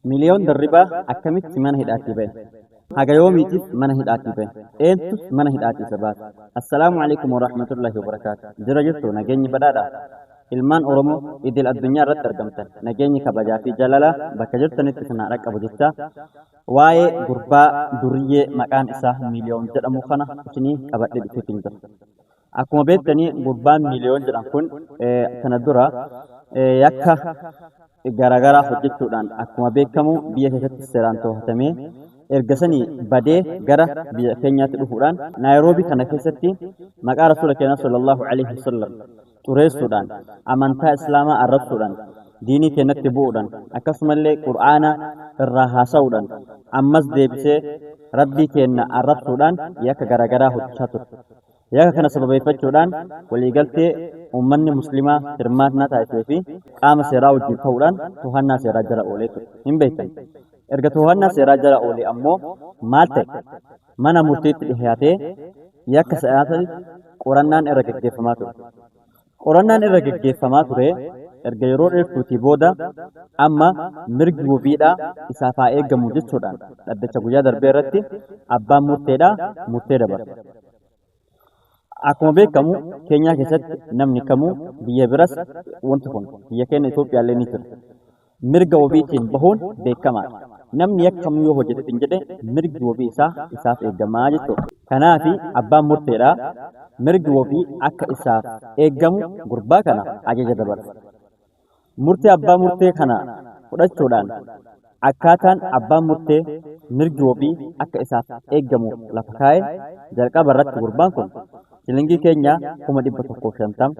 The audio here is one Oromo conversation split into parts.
Miliyoon Dirribaa akkamitti mana hidhaatii ba'e? Haga yoomiitiif mana hidhaatii ba'e? Eenyutu mana hidhaatii isa baase? Assalaamu alaikum warahmatullahi wabarakaatu. Jira jirtu, nageenyi badhaadha. Ilmaan Oromoo idil addunyaa irratti argamtan, nageenyi kabajaa fi jaalalaa bakka jirtanitti isin haa dhaqqabu jecha, waa'ee gurbaa duriyyee maqaan isaa Miliyoon jedhamu kana isinii qabadhee dhufeetiin jira. Akkuma beektanii, gurbaan Miliyoon jedhan kun kana dura yakka garaagaraa hojjechuudhaan akkuma beekamu biyya keessatti seeraan to'atamee, erga sanii badee gara biyya keenyaatti dhufuudhaan Naayiroobii kana keessatti maqaa Rasuula keenya sallallahu alaihi wasallam xureessuudhaan, amantaa Islaamaa arrabsuudhaan, diinii keenyatti bu'uudhaan, akkasumallee Qur'aana irraa haasa'uudhaan, ammas deebisee Rabbii keenya arrabsuudhaan yakka garaagaraa hojjechaa ture. Yakka kana sababeeffachuudhaan waliigaltee uummanni Muslimaa hirmaannaa taasisee fi qaama seeraa wajjin ta'uudhaan to'annaa seeraa jala oolee ture. Hin beektan. Erga to'annaa seeraa jala oolee ammoo maal ta'e? Mana murtiitti dhiyaatee yakka seeraa qorannaan irra geggeeffamaa ture. Qorannaan irra geggeeffamaa ture erga yeroo dheertuutii booda amma mirgi wabiidhaa isaaf haa eegamu jechuudhaan dhaddacha guyyaa darbee irratti abbaan murteedhaa murtee dabarse. Akkuma beekamu, Keenyaa keessatti namni kamuu, biyya biras wanti kun biyya keenya Itoophiyaallee ni jira. Mirga wabiitiin bahuun beekamaadha. Namni yakka kamuu yoo hojjete hin jedhe, mirgi wabii isaa isaaf eegamaa jechuudha. Kanaafi abbaan murteedhaa mirgi wabii akka isaaf eegamu gurbaa kana ajaja dabarse. Murtee abbaa murtee kana fudhachuudhaan, akkaataan abbaan murtee mirgi wabii akka isaaf eegamu lafa kaa'e, jalqaba irratti gurbaan kun shilingii keenya 150,000,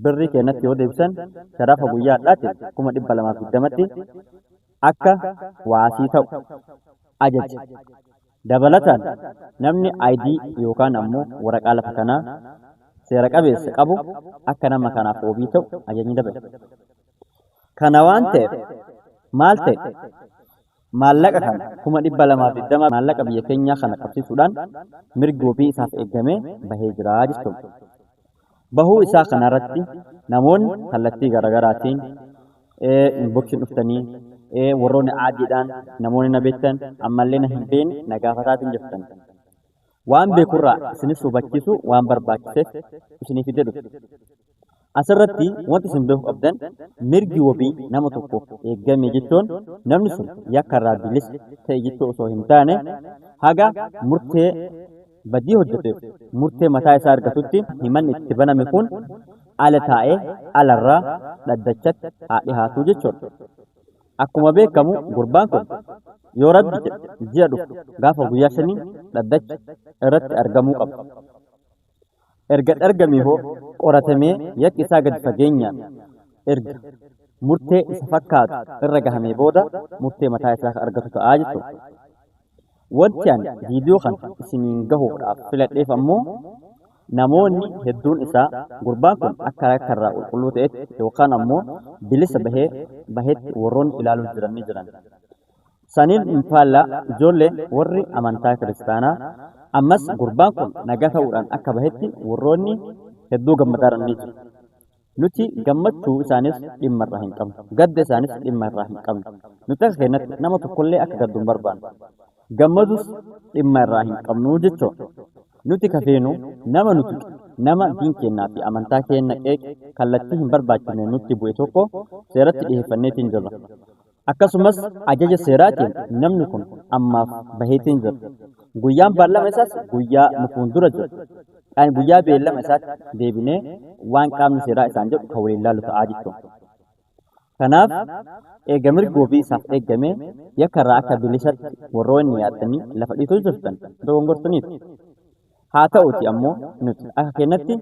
birrii keenyatti yoo deebisan sharafa guyyaa har'aatiin 220,000tti akka waasii ta'u ajaje. Dabalataan namni ID yookaan ammoo waraqaa lafa kanaa seera qabeessa qabu akka nama kanaaf wabii ta'u ajajni dabre. Kana waan ta'eef maal ta'e? Maallaqa kana 220,000, maallaqa biyya keenyaa kana qabsiisuudhaan mirgi wabii isaaf eegamee bahee jira jechuudha. Bahuu isaa kanarratti namoonni kallattii garaagaraatiin inboxiin dhuftanii, warroonni aadiidhaan namoonni na beektan, ammallee na hin beekne na gaafataatiin jirtan. Waan beekurraa isinis hubachiisu waan barbaachiseef isinii fidee dhufe. Asirratti wanti isin beekuu qabdan, mirgi wabii nama tokkoof eegame jechuun namni sun yakka irraa bilisa ta'e jechuu osoo hin taane, haga murtee badii hojjeteef murtee mataa isaa argatutti himanni itti baname kun ala taa'ee alarraa dhaddachatti haa dhihaatu jechuudha. Akkuma beekamu, gurbaan kun yoo Rabbi jedhe ji'a dhufu gaafa guyyaa 5 dhaddacha irratti argamuu qaba. Erga argamee hoo qoratamee, yakki isaa gadi fageenyaan erga murtee isa fakkaatu irra gahamee booda murtee mataa isaa argatu ta'aa jechuudha. Wanti ani viidiyoo kana isiniin gahuudhaaf filadheef ammoo, namoonni hedduun isaa gurbaan kun akka yakka irraa qulqulluu ta'etti yookaan ammoo bilisa bahee bahetti warroonni ilaaluu jiran ni jiran. Saniin hin faallaa, ijoolleen warri amantaa Kiristaanaa ammas gurbaan kun nagaa ta'uudhaan akka bahetti warroonni hedduu gammadaaran ni jiru. Nuti gammachuu isaanis dhimma irraa hin qabnu. Gadda isaanis dhimma irraa hin qabnu. Nuti akka keenyatti nama tokkollee akka gaddu hin barbaannu. Gammadus dhimma irraa hin qabnu jechuudha. Nuti kafeenu nama nuti nama diin keenyaa fi amantaa keenya qeeqe, kallattii hin barbaachifne nutti bu'e tokko seeratti dhiyeeffanneetiin jirra. Akkasumas ajaja seeraatiin namni kun ammaaf baheetiin jira. Guyyaan beellama isaas guyyaa nu fuuldura jira. Guyyaa beellama isaatti deebinee waan qaamni seeraa isaan jedhu kan waliin laalu ta'aa jechuudha. Kanaaf eega mirgi wabii isaaf eegamee yakka irraa akka bilisatti warroonni yaaddanii lafa dhiituu jirtan dogongortaniitu. Haa ta'uti ammoo nuti akka keenyatti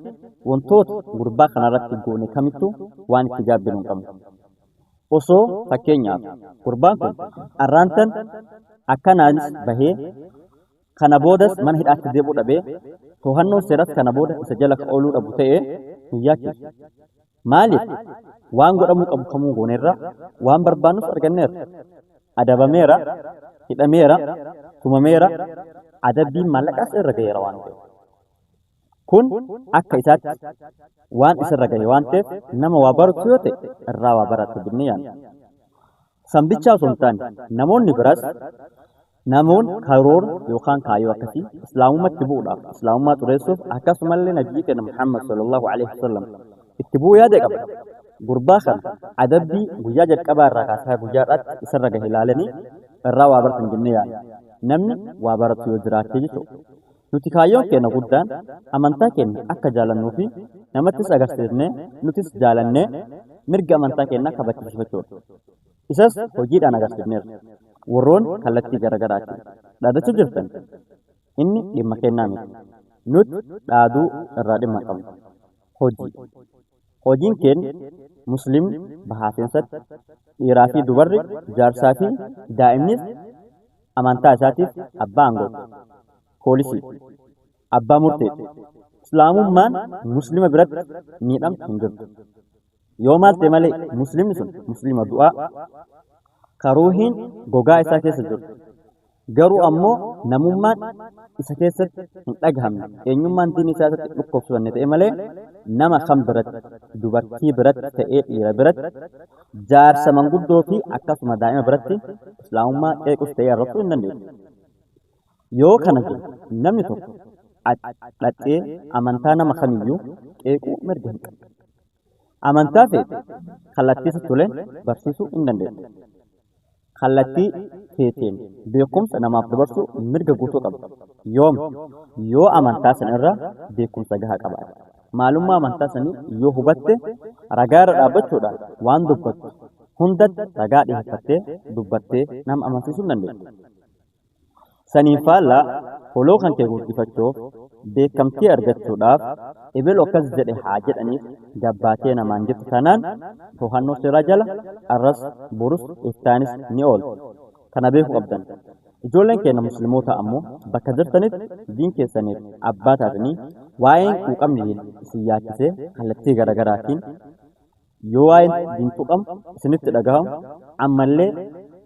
wantoota gurbaa kanarratti goone kamittuu waan itti gaabbinu hin qabnu. Osoo fakkeenyaaf gurbaan kun arraantan akkanaanis bahee, kana boodas mana hidhaatti deebi'uu dhabee, to'annoon seeras kana booda isa jala ooluu dhabu ta'ee hin yaachisu. Maaliif? Waan godhamuu qabu kamuu gooneerra, waan barbaannus arganneerra. Adabameera, hidhameera, tumameera, adabbiin maallaqaas irra gaheera waan ta'eef. Kun akka isaatti waan isarra gahe waan ta'eef, nama waa baratu yoo ta'e irraa waa barata jennee yaadna. San bichaa osoo hin taane namoonni biraas namoonni karoora yookaan kaayyoo akkasii islaamummaatti bu'uudhaaf, islaamummaa xureessuuf, akkasumallee nabiyyi keenya Muhammad sallallahu alaihi wasallam itti bu'uu yaada qaba. Gurbaa kana adabbii guyyaa jalqabaa irraa kaasee guyyaa har'aatti isarra gahe ilaalanii irraa waa baratan jennee yaadna. Namni waa baratu yoo jiraate jechuudha. Nuti kaayyoon keenya guddaan amantaa keenya akka jaalannuu fi namattis agarsiifnee nutis jaalannee mirga amantaa keenyaa kabachiifachuudha. Isas hojiidhaan agarsiifneerra. Warroon kallattii garaagaraatiin dhaadachuu jirtan inni dhimma kennaa miti. Nuti dhaaduu irraa dhimma qabna. Hojii. Hojiin keenya musliimni bahaa seensatti dhiiraa fi dubarri, jaarsaa fi daa'imnis amantaa isaatiif abbaa aangooti. Poolisii, abbaa murteeti. Islaamummaan muslima biratti miidhamtu hin jirtu. Yoo maal ta'e malee muslimni sun muslima du'aa karuuhiin gogaa isaa keessa jirtu. Garuu ammoo namummaan isa keessatti hin dhagahamne, eenyummaan diinii isaa irratti dhukkubsanne ta'e malee nama kam biratti, dubartii biratti ta'ee dhiira biratti, jaarsa manguddoo fi akkasuma daa'ima biratti islaamummaa qeequs ta'ee arrabsuu hin dandeessu. Yoo kana jedhu namni tokko dhaqee amantaa nama kamiyyuu qeequu mirga hin qabu. Amantaa feete kallattii sitti toleen barsiisuu hin dandeessu. Kallattii feeteen beekumsa namaaf dabarsuu mirga guutuu qabda. Yoom? Yoo amantaa sana irraa beekumsa gahaa qabaatte. Maalummaa amantaa sanii yoo hubatte ragaa irra dhaabbachuudhaan waan dubbattu hundatti ragaa dhiyeeffattee dubbattee nama amansiisuu hin dandeessu. Saniin faallaa holoo kan kee guddifachuuf, beekamtii argachuudhaaf, ebelu akkas jedhe haa jedhaniif gabbaatee namaan jettu taanaan to'annoo seeraa jala arras borus iftaanis ni oolta. Kana beekuu qabdan. Ijoolleen keenya musliimoota ammoo bakka jirtanitti diin keessaniif abbaa taatanii waa'een quuqamni diin isin yaachisee kallattii garaagaraatiin yoo waa'een diin tuqamu isinitti dhagahamu ammallee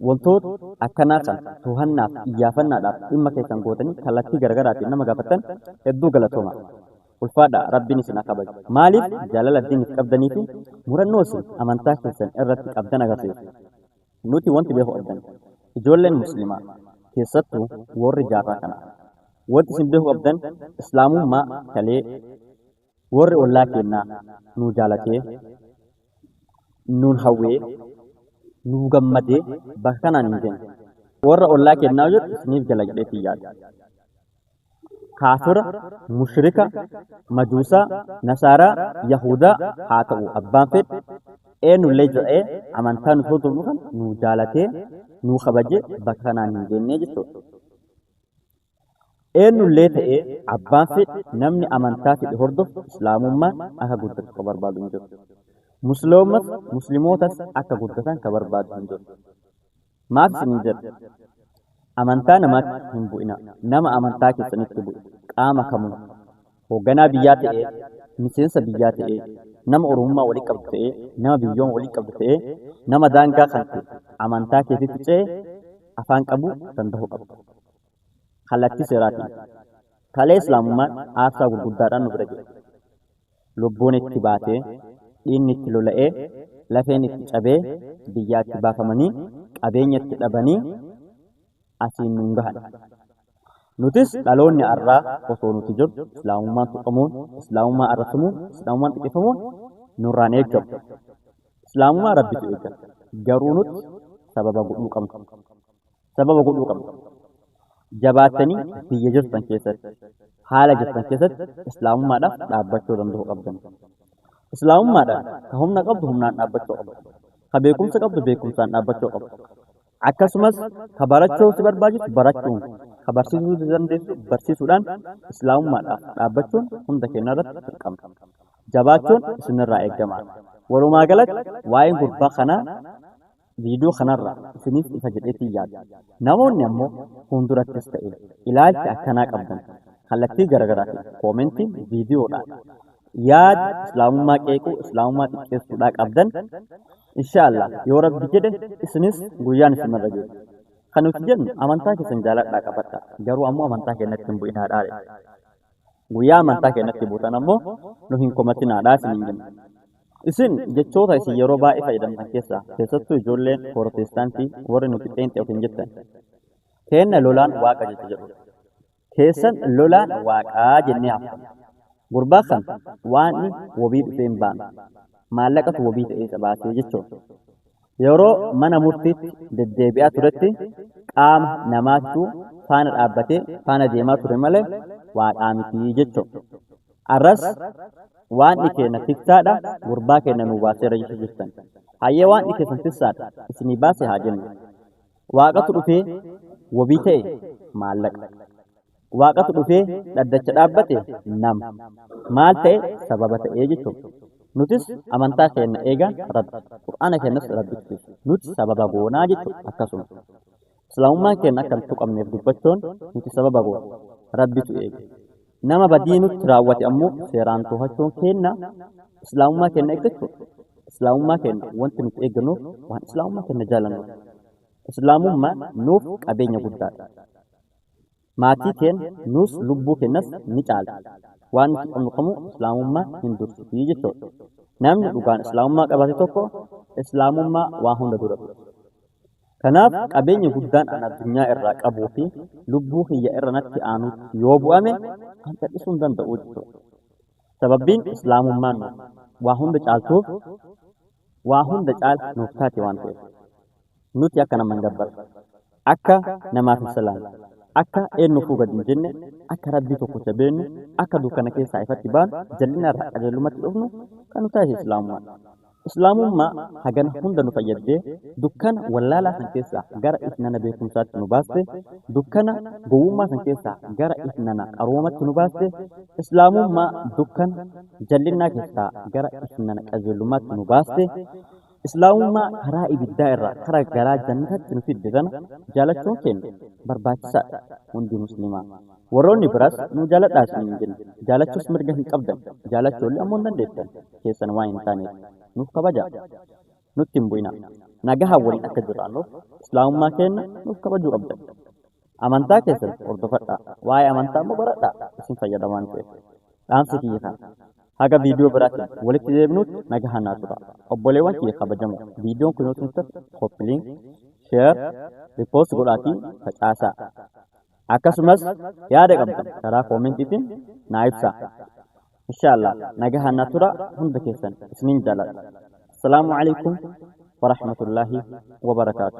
wantoota akkanaa kan to'annaaf iyyaafannaadhaaf dhimma keessan gootanii kallattii garaagaraatiin nama gaafattan hedduu galatooma. Ulfaadha, Rabbiin isin haa kabaju. Maaliif? Jaalala diiniif qabdanii fi murannoo isin amantaa keessan irratti qabdan agarsiisa. Nuti wanti beekuu qabdan, ijoolleen musliimaa keessattuu warri jaarraa kanaa, wanti isin beekuu qabdan islaamummaa kalee warri ollaa keenyaa nuu jaalatee, nuun hawwee, nuu gammadee bakka kanaan hin geenye. Warra ollaa keenyaa jedhu isiniif gala jedheetii yaada. Kaafira, mushrika, majuusaa, nasaaraa, yahudaa haa ta'u abbaan fedhe eenyullee jedhee amantaa nuti hordofnu kan nuu jaalatee nuu kabajee bakka kanaan hin geenye jechuudha. Eenyullee ta'ee abbaan fedhe namni amantaa fedhe hordofu islaamummaan akka guddatu ka barbaadu hin jiru. Muslimootas akka guddatan ka barbaadu hin jiru. Maaf isiniin jedha? Amantaa namaatti hin bu'ina. Nama amantaa keessanitti bu'e qaama kamuu hoogganaa biyyaa ta'ee, miseensa biyyaa ta'ee, nama oromummaa walii qabdu ta'ee, nama biyyooma walii qabdu ta'ee, nama daangaa kan ta'e amantaa keetitti ce'e afaan qabuu danda'uu qabda. Kallattii seeraatiin. Kalee islaamummaan aarsaa gurguddaadhaan nu bira ga'e. Lubbuun itti baatee, dhiigni itti lola'ee, lafeen itti cabee, biyyaa itti baafamanii, qabeenya itti dhabanii asiin nuun gahan. Nutis dhaloonni har'aa osoo nuti jirru islaamummaan tuqamuun, islaamummaan arrabsamuun, islaamummaan xiqqeeffamuun nurraan eeggamu. Islaamummaa Rabbitu eeggata. Garuu nuti sababa godhuu qabna. Sababa godhuu qabna. Jabaattanii biyya jirtan keessatti, haala jirtan keessatti islaamummaadhaaf dhaabbachuu danda'uu qabdan. Islaamummaadhaan ka humna qabdu humnaan dhaabbachuu qabdu. Ka beekumsa qabdu beekumsaan dhaabbachuu qabdu. Akkasumas ka barachuu si barbaachisu barachuun, ka barsiisuu si dandeessu barsiisuudhaan islaamummaadhaaf dhaabbachuun hunda keenya irratti dirqama. Jabaachuun isinirraa eegama. Walumaa galatti waa'een gurbaa kanaa viidiyoo kanarraa isiniif ifa jedheetiin yaada. Namoonni ammoo fuuldurattis ta'e ilaalcha akkanaa qabdan kallattii garaagaraatiin koomentiin viidiyoodhaan yaada islaamummaa qeequu, islaamummaa xiqqeessuudhaa qabdan, inshaallah yoo Rabbi jedhe isinis guyyaan isinirra geessu. Kan nuti jennu amantaa keessan jaaladhaa qabadhaa, garuu ammoo amantaa keenyatti hin bu'inaadhaa. Guyyaa amantaa keenyatti buutan ammoo nu hin komatinaadhaa isiniin jenna. Isin jechoota isin yeroo baay'ee fayyadamtan keessaa keessattuu ijoolleen Pirootestaantii warri nuti pheenxee ofiin jettan keenna lolaan waaqa jecha jedhudha. Keessan lolaan waaqaa jennee haftan. Gurbaa kana waan wabii dhufee hin baane maallaqatu wabii ta'ee isa baasee jechuudha. Yeroo mana murtiitti deddeebi'aa turetti qaama namaatu faana dhaabbatee faana deemaa ture malee waaqaa miti jechuudha. Arras waan keenya tiksaadha, gurbaa keenya nuu baaseera jechuu jirtan. Hayyee waan keessan tiksaadha, isinii baase haa jennu. Waaqatu dhufee wabii ta'e maallaqa. Waaqatu dhufee dhaddacha dhaabbate nama. Maal ta'e sababa ta'ee jechuudha. Nutis amantaa keenya eegan Rabbi. Qur'aana keenyas Rabbitti. Nuti sababa goonaa jechuudha akkasuma. Islaamummaan keenya akka hin tuqamneef dubbachuun nuti sababa goona. Rabbitu eege. Nama badii nutti raawwate ammoo seeraan to'achuun keenya islaamummaa keenya eeggachuudha. Islaamummaa keenya wanti nuti eeggannuuf waan islaamummaa keenya jaalannuuf. Islaamummaan nuuf qabeenya guddaadha. Maatii keenya nuus lubbuu keenyas ni caala. Waan nuti qabnu kamuu islaamummaa hin dursitii jechuudha. Namni dhugaan islaamummaa qabate tokko islaamummaa waa hunda dura dursa. Kanaaf qabeenya guddaan an addunyaa irraa qabuu fi lubbuu kiyya irra natti aanutti yoo bu'ame an cal'isuu hin danda'u jechuudha. Sababbiin islaamummaan waa hunda caaltuuf waa hunda caala nuuf taate waan ta'eef. Nuti akka nama hin gabbarre, akka namaaf hin salaamne, akka eenyufuu gad hin jenne, akka Rabbii tokkicha beeknu, akka dukkana keessaa ifatti baanu, jal'ina irraa qajeelumatti dhufnu kan nu taasise islaamummaadha. Islaamummaa hagana hunda nu fayyadde, dukkana wallaalaa san keessaa gara ifnana beekumsaatti nu baaste, dukkana gowwummaa san keessaa gara ifnana qaroomatti nu baaste, islaamummaa dukkana jal'innaa keessaa gara ifnana qajeelummaatti nu baaste, islaamummaa karaa ibiddaa irraa karaa garaa jannataatti nu fidde sana jaalachuun keenya barbaachisaadha hundi musliimaa. Warroonni biraas nu jaaladhaa isin hin jenne, jaalachuus mirga hin qabdan, jaalachuullee ammoo hin dandeettan keessan waan hin taaneef. Nuuf kabajaa, nutti hin bu'inaa. Nagahaan waliin akka jiraannuuf islaamummaa keenya nuuf kabajuu qabdan. Amantaa keessan hordofadhaa, waa'ee amantaa immoo baradhaa isin fayyada waan ta'eef. Dhaamsi kiyya kana. Haga viidiyoo biraatiin walitti deebinutti nagahaan naa tura. Obboleewwan kiyya kabajamoo, viidiyoon kun yoo isin tolte copy link, share, repost godhaatii facaasaa. Akkasumas yaada qabdan karaa koomentiitiin naa ibsaa. Inshallah nagahaan naa tura, hunda keessan isiniin jaaladha. Assalaamu alaikum warahmatullaahi wabarakaatu.